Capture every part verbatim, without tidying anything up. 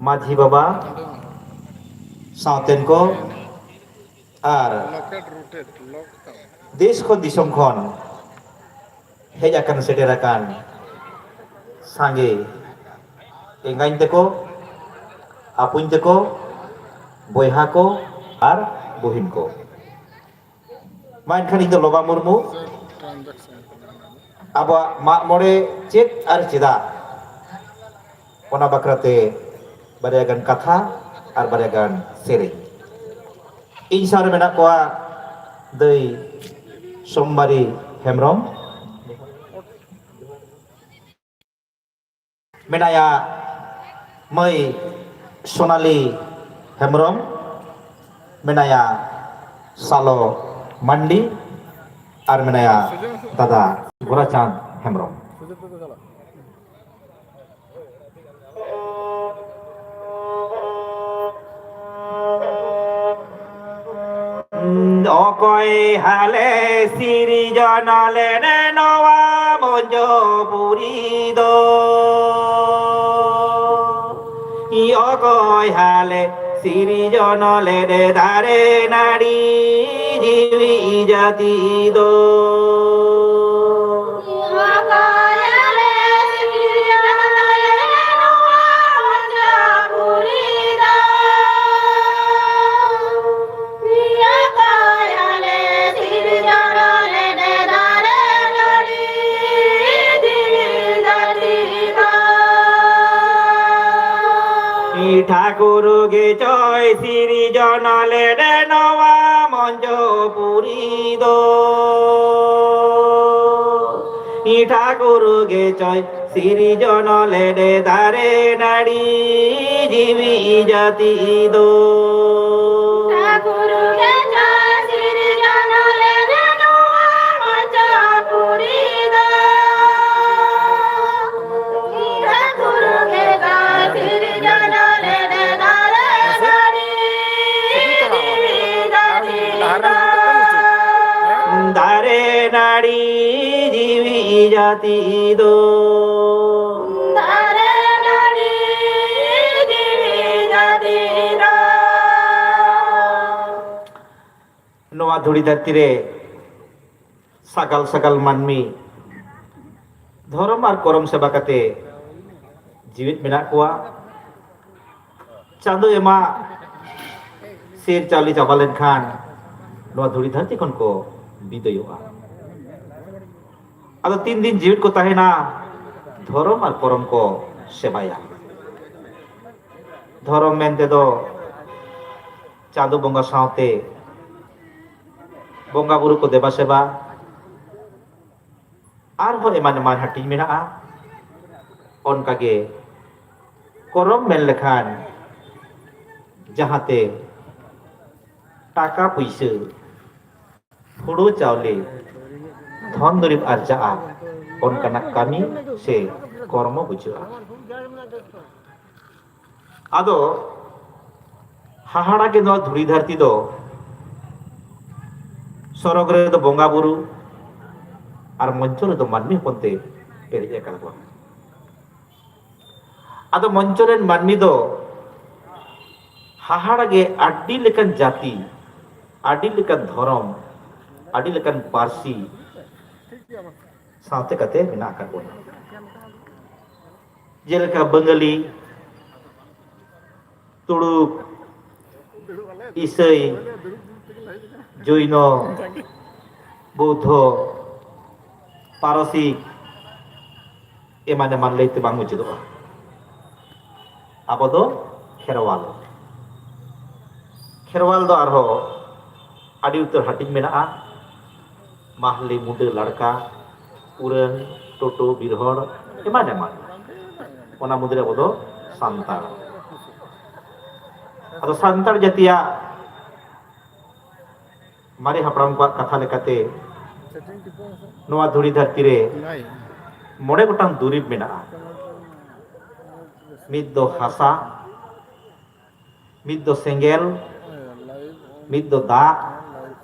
ᱢᱟᱹᱡᱷᱤ ᱵᱟᱵᱟ, ᱥᱟᱶᱛᱮᱱ ᱠᱚ ᱟᱨ ᱫᱮᱥ ᱠᱷᱚᱱ ᱫᱤᱥᱚᱢ ᱠᱷᱚᱱ ᱦᱮᱡ ᱟᱠᱟᱱ ᱥᱮᱴᱮᱨ ᱟᱠᱟᱱ ᱥᱟᱸᱜᱮ ᱮᱸᱜᱟᱧ ᱛᱮᱠᱚ, ᱟᱯᱩᱧ ᱛᱮᱠᱚ, ᱵᱚᱭᱦᱟ ᱠᱚ ᱟᱨ ᱵᱩᱦᱤᱱ ᱠᱚ᱾ ᱢᱟ ᱮᱱᱠᱷᱟᱱ ᱤᱧ ᱫᱚ ᱞᱚᱵᱟ ᱢᱩᱨᱢᱩ ᱟᱵᱚᱣᱟᱜ ᱢᱟᱜ ᱢᱚᱬᱮ ᱪᱮᱫ ᱟᱨ ᱪᱮᱫᱟᱜ, ᱚᱱᱟ ᱵᱟᱠᱷᱨᱟ ᱛᱮ ᱵᱟᱨᱭᱟ ᱜᱟᱱ ᱠᱟᱛᱷᱟ ᱟᱨ ᱵᱟᱨᱭᱟ ᱜᱟᱱ ᱥᱮᱨᱮᱧ᱾ ᱤᱧ ᱥᱟᱶ ᱨᱮ ᱢᱮᱱᱟᱜ ᱠᱚᱣᱟ ᱫᱟᱹᱭ ᱥᱳᱢᱵᱟᱨᱤ ᱦᱮᱢᱵᱨᱚᱢ, ᱢᱮᱱᱟᱭᱟ ᱢᱟᱹᱭ ᱥᱳᱱᱟᱞᱤ ᱦᱮᱢᱵᱨᱚᱢ, ᱢᱮᱱᱟᱭᱟ ᱥᱟᱞᱚ ᱢᱟᱱᱰᱤ, ᱟᱨ ᱢᱮᱱᱟᱭᱟ ᱫᱟᱫᱟ ᱜᱳᱨᱟᱪᱟᱸᱫᱽ ᱦᱮᱢᱵᱨᱚᱢ᱾ ᱚᱠᱚᱭ ᱦᱟᱞᱮ ᱥᱤᱨᱡᱚᱱ ᱞᱮᱫ ᱱᱚᱣᱟ ᱢᱚᱧᱡᱚᱯᱩᱨᱤ ᱫᱚ? ᱚᱠᱚᱭ ᱦᱟᱞᱮ ᱥᱤᱨᱡᱚᱱ ᱞᱮᱫ ᱫᱟᱨᱮ ᱱᱟᱹᱲᱤ ᱡᱤᱣᱤ ᱡᱟᱹᱛᱤ ᱫᱚ? ᱴᱷᱟᱠᱩᱨ ᱜᱮ ᱪᱚᱭ ᱥᱤᱨᱡᱚᱱ ᱞᱮᱫ ᱱᱚᱣᱟ ᱢᱚᱧᱡᱚᱯᱩᱨᱤ ᱫᱚ᱾ ᱴᱷᱟᱠᱩᱨ ᱜᱮ ᱪᱚᱭ ᱥᱤᱨᱡᱚᱱ ᱞᱮᱫ ᱫᱟᱨᱮ ᱱᱟᱹᱲᱤ ᱡᱤᱣᱤ ᱡᱟᱹᱛᱤ ᱫᱚ᱾ ᱴᱷᱟᱠᱩᱨ ᱜᱮ ᱪᱚᱭ ᱥᱤᱨᱡᱚᱱ ᱞᱮᱫ ᱱᱚᱣᱟ ᱢᱚᱧᱡᱚᱯᱩᱨᱤ ᱫᱚ᱾ ᱴᱷᱟᱠᱩᱨ ᱜᱮ ᱪᱚᱭ ᱥᱤᱨᱡᱚᱱ ᱞᱮᱫ ᱫᱟᱨᱮ ᱱᱟᱹᱲᱤ ᱡᱤᱣᱤ ᱡᱟᱹᱛᱤ ᱫᱚ᱾ ᱫᱟᱨᱮ ᱱᱟᱹᱲᱤ ᱡᱤᱣᱤ ᱡᱟᱹᱛᱤ ᱫᱚ᱾ ᱫᱟᱨᱮ ᱱᱟᱹᱲᱤ ᱡᱤᱣᱤ ᱱᱚᱣᱟ ᱫᱷᱩᱲᱤ ᱫᱷᱟᱹᱨᱛᱤ ᱨᱮ ᱥᱟᱜᱟᱞ ᱥᱟᱜᱟᱞ ᱢᱟᱹᱱᱢᱤ ᱫᱷᱚᱨᱚᱢ ᱟᱨ ᱠᱚᱨᱚᱢ ᱥᱮᱵᱟ ᱠᱟᱛᱮ ᱡᱤᱣᱤᱫ ᱢᱮᱱᱟᱜ ᱠᱚᱣᱟ᱾ ᱪᱟᱸᱫᱳ ᱮᱢᱟ ᱥᱮᱨ ᱪᱟᱣᱞᱮ ᱪᱟᱵᱟ ᱞᱮᱱᱠᱷᱟᱱ ᱱᱚᱣᱟ ᱫᱷᱩᱲᱤ ᱫᱷᱟᱹᱨᱛᱤ ᱠᱷᱚᱱ ᱠᱚ ᱵᱤᱫᱟᱹᱭᱚᱜᱼᱟ᱾ ᱟᱫᱚ ᱛᱤᱱ ᱫᱤᱱ ᱡᱤᱣᱤᱫ ᱠᱚ ᱛᱟᱦᱮᱱᱟ, ᱫᱷᱚᱨᱚᱢ ᱟᱨ ᱠᱚᱨᱚᱢ ᱠᱚ ᱥᱮᱵᱟᱭᱟ᱾ ᱫᱷᱚᱨᱚᱢ ᱢᱮᱱᱛᱮ ᱫᱚ ᱪᱟᱸᱫᱳ ᱵᱚᱸᱜᱟ ᱥᱟᱶᱛᱮ ᱵᱚᱸᱜᱟ ᱵᱩᱨᱩ ᱠᱚ ᱫᱮᱵᱟ ᱥᱮᱵᱟ, ᱟᱨᱦᱚᱸ ᱮᱢᱟᱱ ᱮᱢᱟᱱ ᱦᱟᱹᱴᱤᱧ ᱢᱮᱱᱟᱜᱼᱟ᱾ ᱚᱱᱠᱟᱜᱮ ᱠᱚᱨᱚᱢ ᱢᱮᱱ ᱞᱮᱠᱷᱟᱱ ᱡᱟᱦᱟᱸᱛᱮ ᱴᱟᱠᱟ ᱯᱩᱭᱥᱟᱹ, ᱦᱩᱲᱩ ᱪᱟᱣᱞᱮ, ᱫᱷᱚᱱ ᱫᱩᱨᱤᱵᱽ ᱟᱨᱡᱟᱜᱼᱟ, ᱚᱱᱠᱟᱱᱟᱜ ᱠᱟᱹᱢᱤ ᱥᱮ ᱠᱚᱨᱢᱚ ᱵᱩᱡᱷᱟᱹᱜᱼᱟ᱾ ᱟᱫᱚ ᱦᱟᱦᱟᱲᱟ ᱜᱮ ᱱᱚᱣᱟ ᱫᱷᱩᱲᱤ ᱫᱷᱟᱹᱨᱛᱤ ᱫᱚ, ᱥᱚᱨᱚᱜᱽ ᱨᱮᱫᱚ ᱵᱚᱸᱜᱟ ᱵᱩᱨᱩ ᱟᱨ ᱢᱚᱧᱪᱚ ᱨᱮᱫᱚ ᱢᱟᱹᱱᱢᱤ ᱦᱚᱯᱚᱱ ᱛᱮ ᱯᱮᱨᱮᱡ ᱟᱠᱟᱱ ᱵᱚᱱᱟ᱾ ᱟᱫᱚ ᱢᱚᱧᱪᱚ ᱨᱮᱱ ᱢᱟᱹᱱᱢᱤ ᱫᱚ ᱦᱟᱦᱟᱲᱟ ᱜᱮ ᱟᱹᱰᱤ ᱞᱮᱠᱟᱱ ᱡᱟᱹᱛᱤ, ᱟᱹᱰᱤ ᱞᱮᱠᱟᱱ ᱫᱷᱚᱨᱚᱢ, ᱟᱹᱰᱤ ᱞᱮᱠᱟᱱ ᱯᱟᱹᱨᱥᱤ ᱥᱟᱶᱛᱮ ᱠᱟᱛᱮ ᱢᱮᱱᱟᱜ ᱟᱠᱟᱫ ᱵᱚᱱᱟ᱾ ᱡᱮᱞᱮᱠᱟ ᱵᱟᱝᱜᱟᱞᱤ, ᱛᱩᱲᱩᱠ, ᱤᱥᱟᱹᱭ, ᱡᱳᱭᱱᱚ, ᱵᱳᱫᱽᱫᱷᱚ, ᱯᱟᱨᱚᱥᱤᱠ, ᱮᱢᱟᱱ ᱮᱢᱟᱱ ᱞᱟᱹᱭᱛᱮ ᱵᱟᱝ ᱢᱩᱪᱟᱹᱫᱚᱜᱼᱟ᱾ ᱟᱵᱚ ᱫᱚ ᱠᱷᱮᱨᱣᱟᱞ᱾ ᱠᱷᱮᱨᱣᱟᱞ ᱫᱚ ᱟᱨᱦᱚᱸ ᱟᱹᱰᱤ ᱩᱛᱟᱹᱨ ᱦᱟᱹᱴᱤᱧ ᱢᱮᱱᱟᱜᱼᱟ᱾ ᱢᱟᱦᱞᱮ, ᱢᱩᱰᱟᱹ, ᱞᱟᱲᱠᱟ, ᱩᱨᱟᱹᱝ, ᱴᱳᱴᱳ, ᱵᱤᱨᱦᱚᱲ, ᱮᱢᱟᱱ ᱮᱢᱟᱱ᱾ ᱚᱱᱟ ᱢᱩᱫᱽᱨᱮ ᱟᱵᱚ ᱫᱚ ᱥᱟᱱᱛᱟᱲ᱾ ᱟᱫᱚ ᱥᱟᱱᱛᱟᱲ ᱡᱟᱹᱛᱤᱭᱟᱜ ᱢᱟᱨᱮ ᱦᱟᱯᱲᱟᱢ ᱠᱚᱣᱟᱜ ᱠᱟᱛᱷᱟ ᱞᱮᱠᱟᱛᱮ ᱱᱚᱣᱟ ᱫᱷᱩᱲᱤ ᱫᱷᱟᱹᱨᱛᱤ ᱨᱮ ᱢᱚᱬᱮ ᱜᱚᱴᱟᱝ ᱫᱩᱨᱤᱵᱽ ᱢᱮᱱᱟᱜᱼᱟ᱾ ᱢᱤᱫ ᱫᱚ ᱦᱟᱥᱟ, ᱢᱤᱫ ᱫᱚ ᱥᱮᱸᱜᱮᱞ, ᱢᱤᱫ ᱫᱚ ᱫᱟᱜ,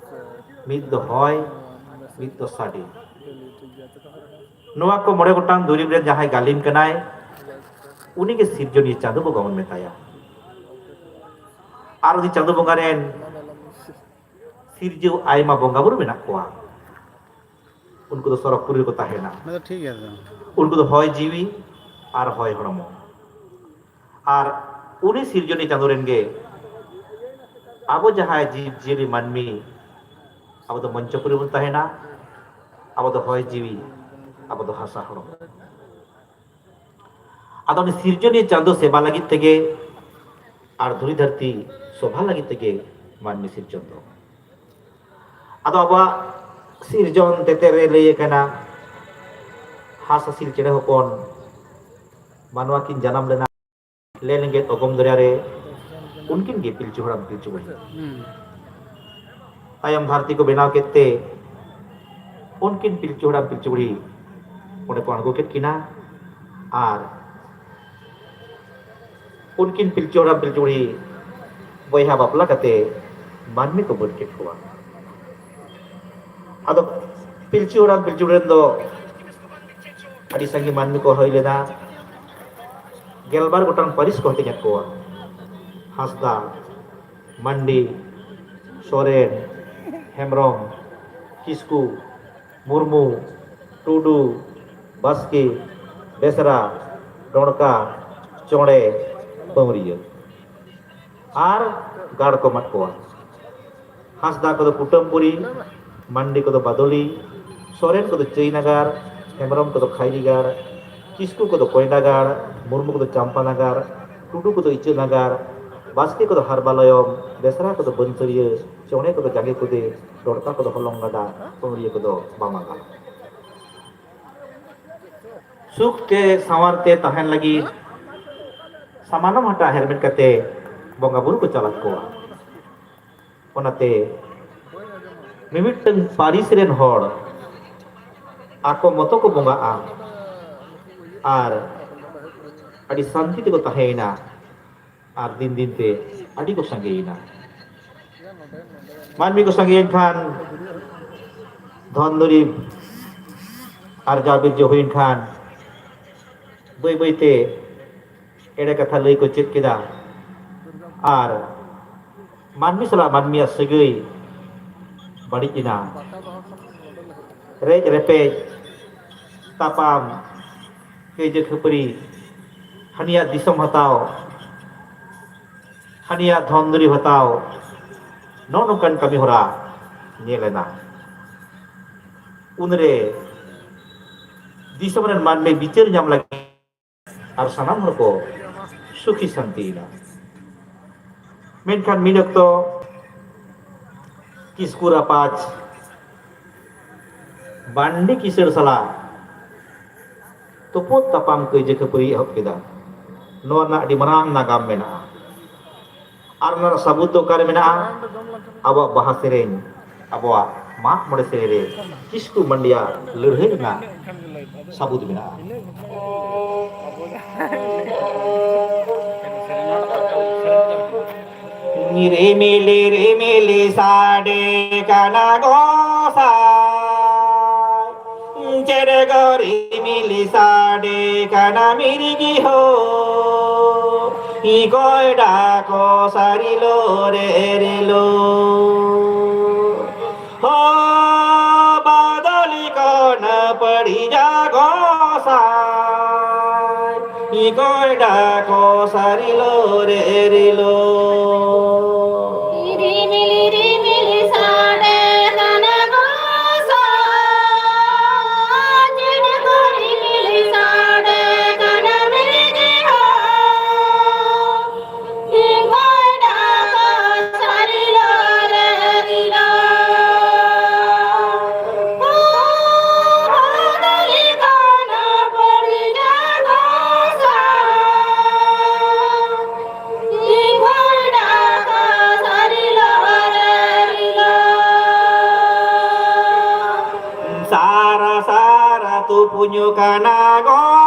ᱢᱤᱫ ᱫᱚ ᱦᱚᱭ, ᱢᱤᱫ ᱫᱚ ᱥᱟᱰᱮ᱾ ᱱᱚᱣᱟ ᱠᱚ ᱢᱚᱬᱮ ᱜᱚᱴᱟᱝ ᱫᱩᱨᱤᱵᱽ ᱨᱮ ᱡᱟᱦᱟᱸᱭ ᱜᱟᱹᱞᱤᱢ ᱠᱟᱱᱟᱭ, ᱩᱱᱤᱜᱮ ᱥᱤᱨᱡᱚᱱᱤᱭᱟᱹ ᱪᱟᱸᱫᱳ ᱵᱚᱸᱜᱟ ᱵᱚᱱ ᱢᱮᱛᱟᱭᱟ᱾ ᱟᱨ ᱩᱱᱤ ᱪᱟᱸᱫᱳ ᱵᱚᱸᱜᱟ ᱨᱮᱱ ᱥᱤᱨᱡᱟᱹᱣ ᱟᱭᱢᱟ ᱵᱚᱸᱜᱟ ᱵᱩᱨᱩ ᱢᱮᱱᱟᱜ ᱠᱚᱣᱟ᱾ ᱩᱱᱠᱩ ᱫᱚ ᱥᱚᱨᱚᱜᱽᱯᱩᱨᱤ ᱨᱮᱠᱚ ᱛᱟᱦᱮᱱᱟ᱾ ᱚᱱᱟ ᱫᱚ ᱴᱷᱤᱠ ᱜᱮᱭᱟ ᱛᱚ᱾ ᱩᱱᱠᱩ ᱫᱚ ᱦᱚᱭ ᱡᱤᱣᱤ ᱟᱨ ᱦᱚᱭ ᱦᱚᱲᱢᱚ᱾ ᱟᱨ ᱩᱱᱤ ᱥᱤᱨᱡᱚᱱᱤᱭᱟᱹ ᱪᱟᱸᱫᱳ ᱨᱮᱱ ᱜᱮ ᱟᱵᱚ ᱡᱟᱦᱟᱸᱭ ᱡᱤᱵᱽ ᱡᱤᱭᱟᱹᱞᱤ ᱢᱟᱹᱱᱢᱤ, ᱟᱵᱚ ᱫᱚ ᱢᱚᱧᱪᱚᱯᱩᱨᱤ ᱵᱚᱱ ᱛᱟᱦᱮᱱᱟ᱾ ᱟᱵᱚ ᱫᱚ ᱦᱚᱭ ᱡᱤᱣᱤ, ᱟᱵᱚ ᱫᱚ ᱦᱟᱥᱟ ᱦᱚᱲᱢᱚ᱾ ᱟᱫᱚ ᱩᱱᱤ ᱥᱤᱨᱡᱚᱱᱤᱭᱟᱹ ᱪᱟᱸᱫᱳ ᱥᱮᱵᱟ ᱞᱟᱹᱜᱤᱫ ᱛᱮᱜᱮ ᱟᱨ ᱫᱷᱩᱲᱤ ᱫᱷᱟᱹᱨᱛᱤ ᱥᱚᱵᱷᱟ ᱞᱟᱹᱜᱤᱫ ᱛᱮᱜᱮ ᱢᱟᱹᱱᱢᱤ ᱥᱤᱨᱡᱚᱱ ᱫᱚ᱾ ᱟᱫᱚ ᱟᱵᱚᱣᱟᱜ ᱥᱤᱨᱡᱚᱱ ᱛᱮᱛᱮᱫ ᱨᱮ ᱞᱟᱹᱭ ᱟᱠᱟᱱᱟ, ᱦᱟᱸᱥ ᱦᱟᱹᱥᱤᱞ ᱪᱮᱬᱮ ᱦᱚᱯᱚᱱ ᱢᱟᱱᱣᱟ ᱠᱤᱱ ᱡᱟᱱᱟᱢ ᱞᱮᱱᱟ᱾ ᱞᱮᱸᱡᱮᱫ ᱚᱜᱚᱢ ᱫᱚᱨᱭᱟ ᱨᱮ ᱩᱱᱠᱤᱱ ᱜᱮ ᱯᱤᱞᱪᱩ ᱦᱟᱲᱟᱢ ᱯᱤᱞᱪᱩ ᱵᱩᱲᱦᱤ᱾ ᱦᱩᱸ᱾ ᱛᱟᱭᱚᱢ ᱫᱷᱟᱹᱨᱛᱤ ᱠᱚ ᱵᱮᱱᱟᱣ ᱠᱮᱫ ᱛᱮ ᱩᱱᱠᱤᱱ ᱯᱤᱞᱪᱩ ᱦᱟᱲᱟᱢ ᱯᱤᱞᱪᱩ ᱵᱩᱲᱦᱤ ᱚᱸᱰᱮ ᱠᱚ ᱟᱬᱜᱚ ᱠᱮᱫ ᱠᱤᱱᱟ᱾ ᱟᱨ ᱩᱱᱠᱤᱱ ᱯᱤᱞᱪᱩ ᱦᱟᱲᱟᱢ ᱯᱤᱞᱪᱩ ᱵᱩᱲᱦᱤ ᱵᱚᱭᱦᱟ ᱵᱟᱯᱞᱟ ᱠᱟᱛᱮ ᱢᱟᱹᱱᱢᱤ ᱠᱚ ᱵᱟᱹᱰ ᱠᱮᱫ ᱠᱚᱣᱟ᱾ ᱟᱫᱚ ᱯᱤᱞᱪᱩ ᱦᱟᱲᱟᱢ ᱯᱤᱞᱪᱩ ᱵᱩᱲᱦᱤ ᱨᱮᱱ ᱫᱚ ᱟᱹᱰᱤ ᱥᱟᱸᱜᱮ ᱢᱟᱹᱱᱢᱤ ᱠᱚ ᱦᱩᱭ ᱞᱮᱱᱟ᱾ ᱜᱮᱞᱵᱟᱨ ᱜᱚᱴᱟᱝ ᱯᱟᱹᱨᱤᱥ ᱠᱚ ᱦᱟᱹᱴᱤᱧ ᱟᱠᱚᱣᱟ᱾ ᱦᱟᱸᱥᱫᱟ, ᱢᱟᱱᱰᱤ, ᱥᱚᱨᱮᱱ, ᱦᱮᱢᱵᱨᱚᱢ, ᱠᱤᱥᱠᱩ, ᱢᱩᱨᱢᱩ, ᱴᱩᱰᱩ, ᱵᱟᱥᱠᱮ, ᱵᱮᱥᱨᱟ, ᱰᱚᱸᱰᱠᱟ, ᱪᱚᱬᱮ, ᱯᱟᱹᱣᱨᱤᱭᱟᱹ᱾ ᱟᱨ ᱜᱟᱲ ᱠᱚ ᱮᱢᱟᱫ ᱠᱚᱣᱟ᱾ ᱦᱟᱸᱥᱫᱟ ᱠᱚᱫᱚ ᱠᱩᱴᱟᱹᱢᱯᱩᱨᱤ, ᱢᱟᱱᱰᱤ ᱠᱚᱫᱚ ᱵᱟᱫᱚᱞᱤ, ᱥᱚᱨᱮᱱ ᱠᱚᱫᱚ ᱪᱟᱹᱭᱱᱟᱜᱟᱲ, ᱦᱮᱢᱵᱨᱚᱢ ᱠᱚᱫᱚ ᱠᱷᱟᱭᱨᱤᱜᱟᱲ, ᱠᱤᱥᱠᱩ ᱠᱚᱫᱚ ᱠᱚᱭᱰᱟᱜᱟᱲ, ᱢᱩᱨᱢᱩ ᱠᱚᱫᱚ ᱪᱟᱢᱯᱟᱱᱟᱜᱟᱲ, ᱴᱩᱰᱩ ᱠᱚᱫᱚ ᱤᱪᱟᱹᱱᱟᱜᱟᱲ, ᱵᱟᱥᱠᱮ ᱠᱚᱫᱚ ᱦᱟᱨᱵᱟᱞᱚᱭᱚᱢ, ᱵᱮᱥᱨᱟ ᱠᱚᱫᱚ ᱵᱟᱹᱱᱥᱟᱹᱲᱤᱭᱟᱹ, ᱪᱚᱬᱮ ᱠᱚᱫᱚ ᱡᱟᱸᱜᱮ ᱠᱚᱫᱮ, ᱰᱚᱲᱠᱟ ᱠᱚᱫᱚ ᱦᱚᱞᱚᱝ ᱜᱟᱰᱟ, ᱯᱟᱹᱣᱨᱤᱭᱟᱹ ᱠᱚᱫᱚ ᱵᱟᱢᱟᱜᱟᱲ᱾ ᱥᱩᱠ ᱛᱮ ᱥᱟᱶᱟᱨ ᱛᱮ ᱛᱟᱦᱮᱱ ᱞᱟᱹᱜᱤᱫ ᱥᱟᱢᱟᱱᱚᱢ ᱦᱟᱴᱟᱜ ᱦᱮᱨᱢᱮᱫ ᱠᱟᱛᱮ ᱵᱚᱸᱜᱟ ᱵᱩᱨᱩ ᱠᱚ ᱪᱟᱞᱟᱜ ᱠᱚᱣᱟ᱾ ᱚᱱᱟᱛᱮ ᱢᱤᱢᱤᱫᱴᱟᱝ ᱯᱟᱹᱨᱤᱥ ᱨᱮᱱ ᱦᱚᱲ ᱟᱠᱚ ᱢᱚᱛᱚ ᱠᱚ ᱵᱚᱸᱜᱟᱜᱼᱟ ᱟᱨ ᱟᱹᱰᱤ ᱥᱟᱱᱛᱤ ᱛᱮᱠᱚ ᱛᱟᱦᱮᱸᱭᱮᱱᱟ᱾ ᱟᱨ ᱫᱤᱱ ᱫᱤᱱ ᱛᱮ ᱟᱹᱰᱤ ᱠᱚ ᱥᱟᱸᱜᱮᱭᱮᱱᱟ᱾ ᱢᱟᱹᱱᱢᱤ ᱠᱚ ᱥᱟᱸᱜᱮᱭᱮᱱ ᱠᱷᱟᱱ ᱫᱷᱚᱱ ᱫᱩᱨᱤᱵᱽ ᱟᱨᱡᱟᱣ ᱵᱤᱨᱡᱟᱹᱣ ᱦᱩᱭᱮᱱ ᱠᱷᱟᱱ ᱵᱟᱹᱭ ᱵᱟᱹᱭ ᱛᱮ ᱮᱲᱮ ᱠᱟᱛᱷᱟ ᱞᱟᱹᱭ ᱠᱚ ᱪᱮᱫ ᱠᱮᱫᱟ᱾ ᱟᱨ ᱢᱟᱹᱱᱢᱤ ᱥᱟᱞᱟᱜ ᱢᱟᱹᱱᱢᱤᱭᱟᱜ ᱥᱟᱹᱜᱟᱹᱭ ᱵᱟᱹᱲᱤᱡ ᱮᱱᱟ᱾ ᱨᱮᱡ ᱨᱮᱯᱮᱡ, ᱛᱟᱯᱟᱢ, ᱠᱟᱹᱭᱡᱟᱹ ᱠᱷᱟᱹᱯᱟᱹᱨᱤ, ᱦᱟᱹᱱᱤᱭᱟᱜ ᱫᱤᱥᱚᱢ ᱦᱟᱛᱟᱣ, ᱦᱟᱹᱱᱤᱭᱟᱜ ᱫᱷᱚᱱ ᱫᱩᱨᱤᱵᱽ ᱦᱟᱛᱟᱣ, ᱱᱚᱜᱼᱚ ᱱᱚᱝᱠᱟᱱ ᱠᱟᱹᱢᱤ ᱦᱚᱨᱟ ᱧᱮᱞ ᱮᱱᱟ᱾ ᱩᱱᱨᱮ ᱫᱤᱥᱚᱢ ᱨᱮᱱ ᱢᱟᱹᱱᱢᱤ ᱵᱤᱪᱟᱹᱨ ᱧᱟᱢ ᱞᱟᱹᱜᱤᱫ ᱟᱨ ᱥᱟᱱᱟᱢ ᱦᱚᱲ ᱠᱚ ᱥᱩᱠᱷᱤ ᱥᱟᱱᱛᱤᱭᱮᱱᱟ᱾ ᱢᱮᱱᱠᱷᱟᱱ ᱢᱤᱫ ᱚᱠᱛᱚ ᱠᱤᱥᱠᱩ ᱨᱟᱯᱟᱡᱽ ᱵᱟᱱᱰᱤ ᱠᱤᱥᱟᱹᱬ ᱥᱟᱞᱟᱜ ᱛᱩᱯᱩᱫ ᱛᱟᱯᱟᱢ ᱠᱟᱹᱭᱡᱟᱹ ᱠᱷᱟᱹᱯᱟᱹᱨᱤ ᱮᱦᱚᱵ ᱠᱮᱫᱟ᱾ ᱱᱚᱣᱟ ᱨᱮᱱᱟᱜ ᱟᱹᱰᱤ ᱢᱟᱨᱟᱝ ᱱᱟᱜᱟᱢ ᱢᱮᱱᱟᱜᱼᱟ᱾ ᱟᱨ ᱚᱱᱟ ᱨᱮᱱᱟᱜ ᱥᱟᱹᱵᱩᱛ ᱫᱚ ᱚᱠᱟᱨᱮ ᱢᱮᱱᱟᱜᱼᱟ? ᱟᱵᱚᱣᱟᱜ ᱵᱟᱦᱟ ᱥᱮᱨᱮᱧ, ᱟᱵᱚᱣᱟᱜ ᱢᱟᱜ ᱢᱚᱬᱮ ᱥᱮᱨᱮᱧ ᱨᱮ ᱠᱤᱥᱠᱩ ᱢᱟᱱᱰᱤᱭᱟ ᱞᱟᱹᱲᱦᱟᱹᱭ ᱨᱮᱱᱟᱜ ᱥᱟᱹᱵᱩᱛ ᱢᱮᱱᱟᱜᱼᱟ᱾ ᱨᱤᱢᱤᱞᱤ ᱨᱤᱢᱤᱞᱤ ᱥᱟᱰᱮ ᱠᱟᱱᱟ ᱜᱚᱸᱥᱟᱭ, ᱪᱮᱬᱮ ᱜᱚ ᱨᱤᱢᱤᱞᱤ ᱥᱟᱰᱮ ᱠᱟᱱᱟ ᱢᱤᱨᱜᱤ ᱦᱳ, ᱤᱠᱚᱭ ᱰᱟᱠᱚ ᱥᱟᱨᱤᱞᱳ ᱨᱮ ᱨᱤᱞᱳ᱾ ᱦᱚ ᱵᱟᱫᱚᱞᱤ ᱠᱚᱱ ᱯᱟᱹᱲᱤᱡᱟ ᱜᱚᱸᱥᱟᱭ, ᱤᱠᱚᱭ ᱰᱟᱠᱚ ᱥᱟᱨᱤᱞᱳ ᱨᱮ ᱨᱤᱞᱳ᱾ ᱨᱤᱢᱤᱞᱤ ᱨᱤᱢᱤᱞᱤ ᱥᱟᱰᱮ ᱠᱟᱱᱟ ᱜᱚᱸᱥᱟᱭ, ᱪᱮᱬᱮ ᱠᱚ ᱨᱤᱢᱤᱞᱤ ᱥᱟᱰᱮ ᱠᱟᱱᱟ ᱢᱤᱨᱜᱤ ᱦᱳ᱾ ᱥᱟᱨᱟ ᱥᱟᱨᱟ ᱛᱩᱯᱩᱧᱚᱜ ᱠᱟᱱᱟ ᱜᱚ᱾